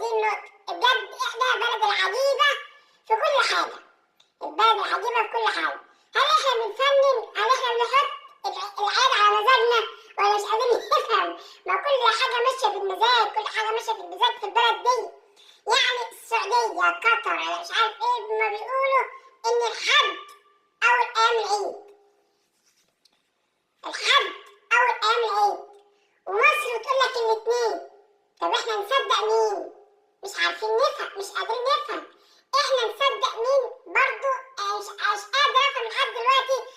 هذه النقطة. بجد احنا بلد العجيبة في كل حاجة، البلد العجيبة في كل حاجة. هل احنا بنفنن؟ هل احنا بنحط العيد على مزاجنا ولا مش قادرين نفهم؟ ما كل حاجة ماشية بالمزاج، كل حاجة ماشية بالمزاج في البلد دي. يعني السعودية، قطر، أنا مش عارف ايه، ما بيقولوا ان الحد اول ايام العيد، الحد اول ايام العيد، ومصر بتقول لك الاثنين. طب احنا نصدق مين؟ مش عارفين نفهم، مش قادرين نفهم احنا نصدق مين برضو. مش قادر افهم لحد دلوقتي.